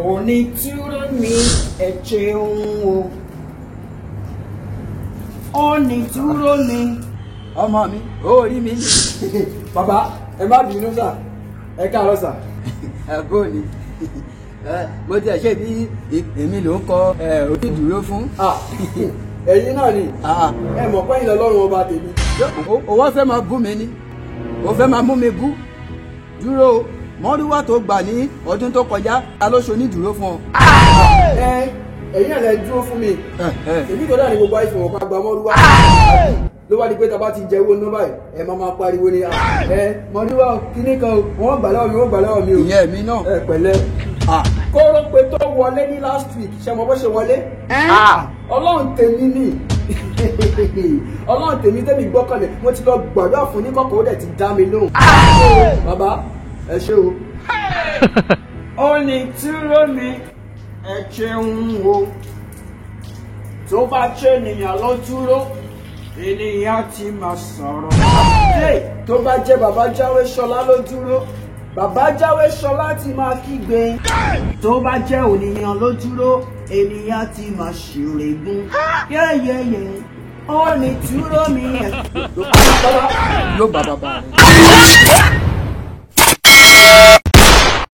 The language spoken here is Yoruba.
Onítúró mi, ẹ ṣeun o. Onítúró mi. Ọmọ mi, ó rí mi. Bàbá, ẹ má bínú sà, ẹ káàárọ̀ sà. Ẹ bó ni mo ti ẹ̀ ṣe bí èmi ló ń kọ onídùúró fún. Ẹ̀yin náà ni ẹ mọ̀ pé ìlọ Ọlọ́run ọba tèmi. O wá fẹ́ máa bú mi ni, o fẹ́ máa mú mi bú. Dúró, mọ́rúwá tó gbà ní ọdún tó kọjá, ta ló ṣe onídùúró fún ọ? Ẹ̀yin náà lẹ dúró fún mi. Èmi tó dáa ní gbogbo àìsàn ọ̀pá gba mọ́rúwá. Ló wá di pé tá bá ti jẹ owó ná báyìí, ẹ máa máa pariwo ni ẹ mọ́rúwá kíní kan wọ́n gbà lọ́wọ́ mi, wọ́n gbà lọ́wọ́ mi o. Ìyẹn mi náà. Ẹ pẹ̀lẹ́. Kóró pé tó wọlé ní last week, ṣe mọ bó ṣe wọlé? Ọlọ́run tèmi ni, Ọlọ́run tèmi tèmi gbọ́kànlé, mo ti lọ gbàdúrà fún ní kọ́kọ́, ó dẹ̀ ti dá mi lóhùn. Bàbá, ẹ ṣé o. Onítúró mi, ẹ ṣeun o. Tó bá ṣe ènìyàn ló dúró, ènìyàn ti máa sọ̀rọ̀. Tó bá jẹ́ bàbá Jáwé Ṣọlá ló dúró, bàbá Jáwé Ṣọlá ti máa kígbe. Tó bá jẹ́ ònìyàn ló dúró, ènìyàn ti máa ṣèrègùn. Yẹ́yẹ́yẹ́, onítúró mi. Yóò bá bàbá rẹ̀.